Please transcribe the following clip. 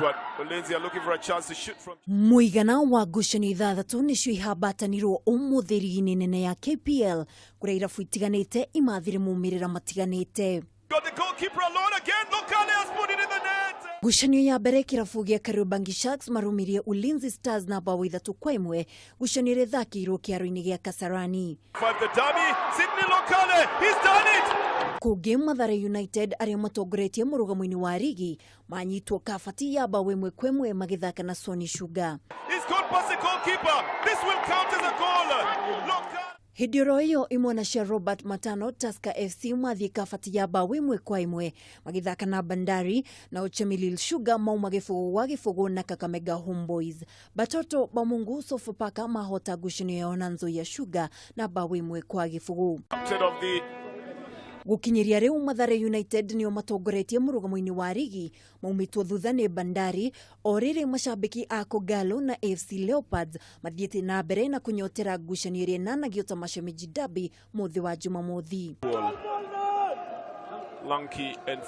What Ulinzi are looking for a chance to shoot from. Mũigana wa ngucanio ithathatũ nĩcio ihambatanirwo ũmũthĩ rigi-inĩ nene ya KPL kũrĩa irabu itiganĩte imathire maumĩrĩra matiganĩte. Got the goalkeeper alone again. Lokale has put it in the net. Ngucanio ya mbere, kĩrabu gĩa Kariobangi Sharks marumirie Ulinzi Stars na mbaũ 3-1, ngucanio ĩrĩa ĩthakĩirwo kĩharo-inĩ gĩa Kasarani. Five the dummy. Sydney Lokale. He's done it. Kũngĩ, Mathare United arĩa matongoretie mũrũgamo-inĩ wa rigi manyitwo kabati ya mbaũ 1-1 magĩthaka na Sony Sugar. He's gone past the goalkeeper. This will count as a goal. Lokale. Hĩndĩ oro ĩyo, imwana cia Robert Matano, Tusker FC, mathiĩ kabati ya mbaũ 1-1 magĩthaka na Bandari, na Chemelil Sugar mauma 0-0 na Kakamega Homeboys. Batoto Bamungu, Sofapaka, mahota ngucanio yao na Nzoia Sugar na mbaũ 1-0. Captain of the Gũkinyĩria rĩu, Mathare United nĩo matongoretie mũrũgamo-inĩ wa rigi maumĩtwo thutha nĩ Bandari, o rĩrĩ macambĩki a Kogalo na AFC Leopards mathiĩte na mbere na kũnyotera ngucanio ĩrĩa ĩnanagio ta mashemeji derby mũthĩ wa Jumamothi. Lanky and